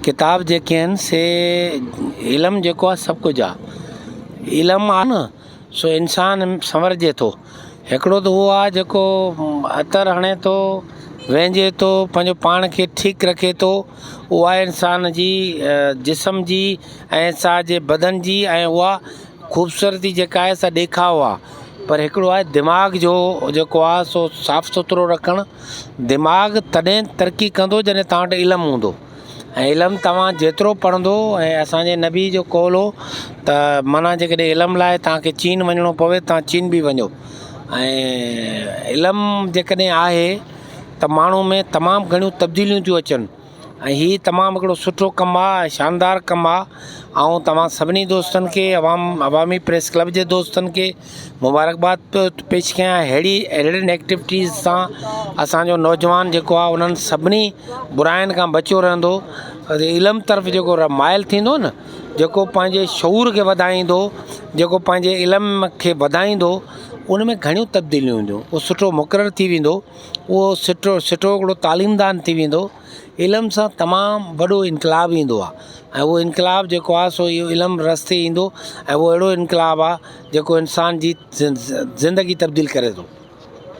ڪتاب جيڪي آهن سي علم جيڪو آهي سڀ ڪجهه آهي علم آهي نه سو انسان سنورجي ٿو هڪڙو ته اهو آهي جيڪو عطر هڻي ٿو وهنجي ٿو پنهنجو پاڻ کي ٺيڪ رکي ٿو اها انسان جي جسم جي ۽ انسان جي بدن جي ۽ اها خوبصورتي جيڪا آهي سا ڏيکاءُ آهي پر هڪڙو آهي دماغ جو جيڪو آهي سو صاف سٿرو رکڻ دماغ تڏهن ترقي ڪندو جڏهن توهان وٽ علم هوندو ۽ علم توهان جيترو پڙهندو ۽ اسانجي نبي جو قول هو ته معنيٰ جيڪڏهن علم لاءِ توهان کي چين وڃڻو پوي توهان چين به وڃو ۽ علم جيڪڏهن آهي ته ماڻهو ۾ تمام گهڻيون تبديليون ٿيون اچن ۽ هي تمام هڪڙو سٺو ڪم آهي ۽ شاندار ڪم آهي آئون توهان سڀني دوستن کي عوام عوامي پريس ڪلب جي دوستن کي مبارڪباد پيو پيش ڪيان اهڙي اهڙين ايڪٽيوٽيز سان اسانجو نوجوان جيڪو آهي انهن سڀني براين کان بچيو رهندو علم طرف جيڪو مائل ٿيندو نه جيڪو پنهنجي شعور کي وڌائيندو جيڪو پنهنجي علم کي وڌائيندو ان ۾ گهڻيون تبديليون اينديون اهو سٺو مقرر ٿي ويندو اهو سٺو سٺو هڪڙو تعليمدان ٿي ويندو. علم سان تمام وڏو انقلاب ايندو آهي ۽ اهو انقلاب جيڪو آهي سو اهو علم رستي ايندو ۽ اهو اهڙو انقلاب آهي جيڪو انسان جي زندگي تبديل ڪري ٿو.